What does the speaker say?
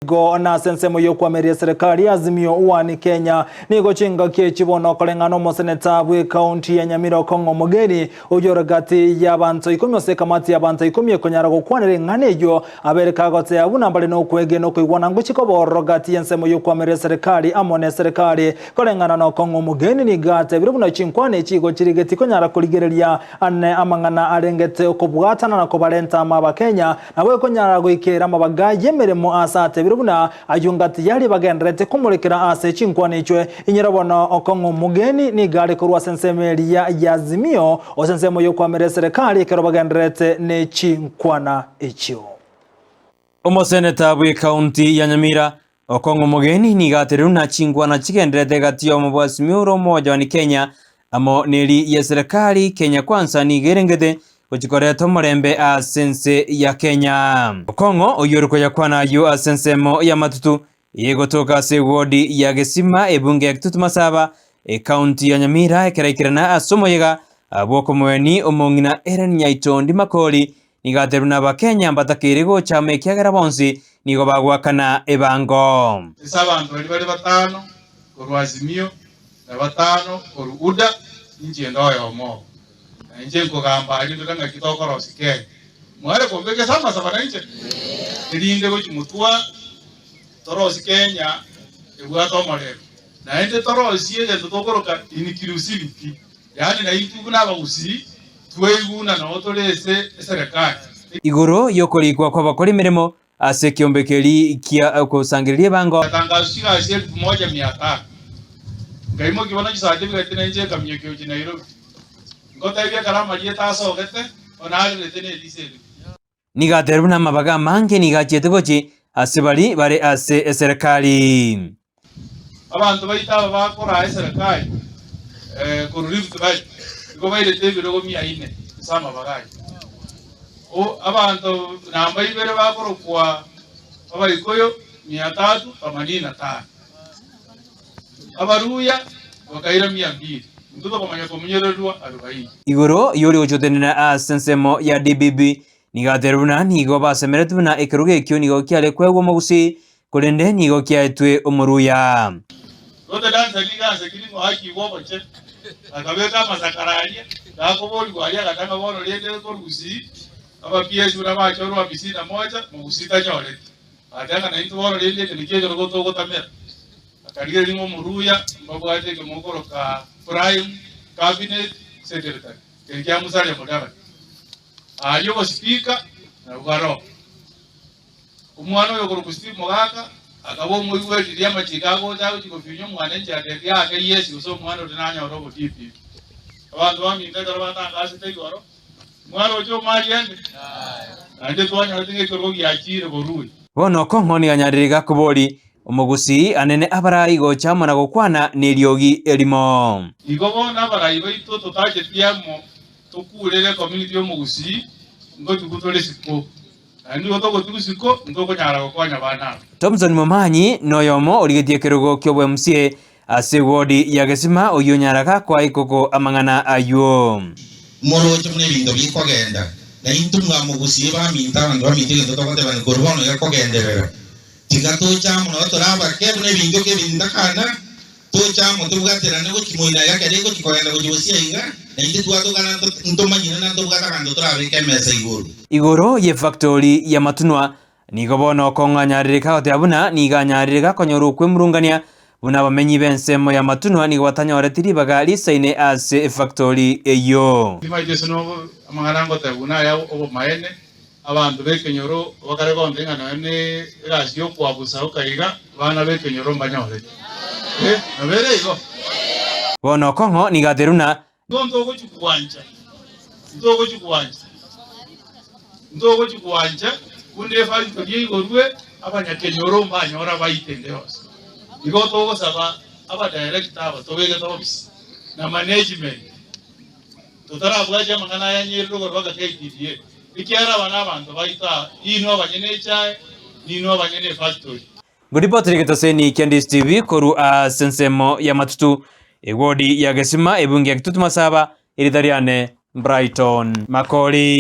Igo nase ensemo y'okwameria eserekari ya Azimio One Kenya nigo chingaki echi bono okoreng'ana omoseneta bw'ekaunti ya Nyamira Okong'o Omogeni oyio ore gati y'abanto ikomi ase ekamati y'abanto ikomi ekonyara gokwanera eng'ana eyio abere kagotea buna mbare nokwegena okoigwana ngochia koba ororo gati y'ensemo y'okwameria eserekari amo neserekari koreng'ana na Okong'o Omogeni nigo atebire buna chinkwana echi igo chirigeti konyara korigereria ane amang'ana arengete okobwatana na kobarenta amo Abakenya Nabo ekonyara goikera amabaga y'emeremo aase atebire buna ayio ngati yaria bagendererete komorekera ase chinkwana echwe. Inyora bono okong'a omogeni nigo are korwa ase ensemo eria y'Azimio, gose ensemo y'okwamera eserekari ekero bagendererete ne chinkwana echio. Omoseneta bw'Ekaunti ya Nyamira, Okong'u Omogeni nigo aterirwe na chinkwana chigendererete gati y'omobwasimi ore omojwani Kenya amo neri y'eserekari Kenya Kwanza nigo erengete gochia koreta omorembe ase ense ya Kenya. Okong'o oyio ore koyakwana ayio ase ensemo y'amatutu egotoka ase ewodi ya Gesima ebunge ya Kitutu Masaba ekaunti ya Nyamira ekeraikerana ase omoyega bw'okomoeni omong'ina Hellen Nyaitondi Makori Nigo aterwe n'Abakenya mbatakeire gocha amo ekiagera bonsi nigo bagoakana ebango. Ase abanto baria bare batano korwa Azimio, na batano korwa UDA, inche nde oyomo obo. Na inche nkogamba aria ndore ng'aki tokorosia Kenya. Mware kombeka ase amasabo nainche? Erinde gochia motwa torosie Kenya ebwate omorembe. Naende torosie egento tokoroka inclusivity. Yaani naintwe buna abagusii twaiguna nao tore ase eserekari. Igoro y'okorikwa kw'abakora emeremo ase ekeombe keria kia ogosangereria ebango. Ngatangaswa chigasi elfu moja mia tano. Nkaimokia bono chisatifigeti na inche nkaminyokia gochia Nairobi. Nkotebia ekero amarieta asogete, bono arerete ne eriso eri. Nigo aterwe buna amabaga amange nigo achiete gochia ase baria bare ase eserekari. Abanto baito aba bakoraa eserekari korwa Rift Valley nigo bairete ebirogo mia ine ase amabaga ayio. Abanto namba ibere bakorokwa Abaikuyu mia tatu themanini na tano. Abaluya bakaira mia mbili, intwe tokamanya komunyererwa arubaini. Igoro y'oria ogochotenena ase ensemo ya DBB nigo aterwe buna nigo basemeretwe buna ekerogo ekio nigo kiare koegwa omogusii, korende nigo kiaetwe omoruya. Gose Dansa nigo ansekire ng'a oakigwe oboche, akabeka amasakara aria, gakoborigwa aria agatanga bono rende korwa gusii, aba PS buna bachorwa hamsini na moja, mogusii tanyoreti. Agateba ng'a naintwe bono rende eke nakio ekerogo togotamera. Akarigereria ng'a omoruya mbabwate ekemokoroka Prime Cabinet Secretary, keria kia Musalia Mudavadi. Aria obospeaker nabwo baroo. Omwana oyo okorokwa Steve Mogaka akaba omoigweri riria amachiko agocha agochia gofinya omwananchi agatebia ake yes gose omwana oria nanyore obo-DP. Abanto baminto ekero batangasete igoro, mwaroche omari ende? Naende twanyorete ng'a ekerogo giachire borui. Bono Okong'o nigo anyarire gakobori, Omogusii anene abarai gocha amo na gokwana neriogi erimo. Igo bono abarai baito totacheti amo tokurere ecommunity y'omogusii ngotigwa tore isiko, naende nigo togotigwa isiko ntokonyara gokonya abana aba. Thomson Momanyi noyomo origetie ekerogo ki'obo MCA ase ewodi ya Gesima oyio onyara gakoa ikoko amang'ana ayio. Moroche buna ebinto bikogenda, na intwe mwamogusie baminto abanto baminto egento togotebani korwa bono gekogenderera. Tiga toche amo nabo tore abake buna ebinto kebintakana, toche amo tobwaterane gochia moino aiga ekero egochia kogenda gochia bosio aiga, na intwe twatokana ntomanyire na ntobwate aganto torabeke emesa igoro. Igoro y'efactori y'amatunwa Nigo bono okong'anyarire goteba buna nigo anyarire gakonyora okwemurungania, buna abamenyi b'ensemo y'amatunwa nigo batanyoreti ribaga risaine ase efactori eyio. Timanyeti ase nobo amang'ana ngoteba buna aya obomaene, abanto b'ekenyoro bakare gontebia ng'a nonya ne egasi y'okwabusa okaiga, abana b'ekenyoro mbanyoreti. Eh, nabo ere igo. Bono okong'o nigo aterwe buna Igo ntogochia gwancha, ntogochia gwancha, ntogochia gwancha buna efactory eigorwe abanyakenyoro mbanyore abaite ende yonsi. Igo togosaba abadirector aba tobegete office na management totarabwatia amang'ana aya anyerire igoro mpaka KTDA ekiagera aba na abanto baito aa inwe abanyene echae, ninwe abanyene efactory. Ngoripotire egetaseni kia Ndisi TV korwa ase ensemo y'amatutu, ewodi ya Gesima, ebunge ya Kitutu Masaba, erita riane Brighton Makori.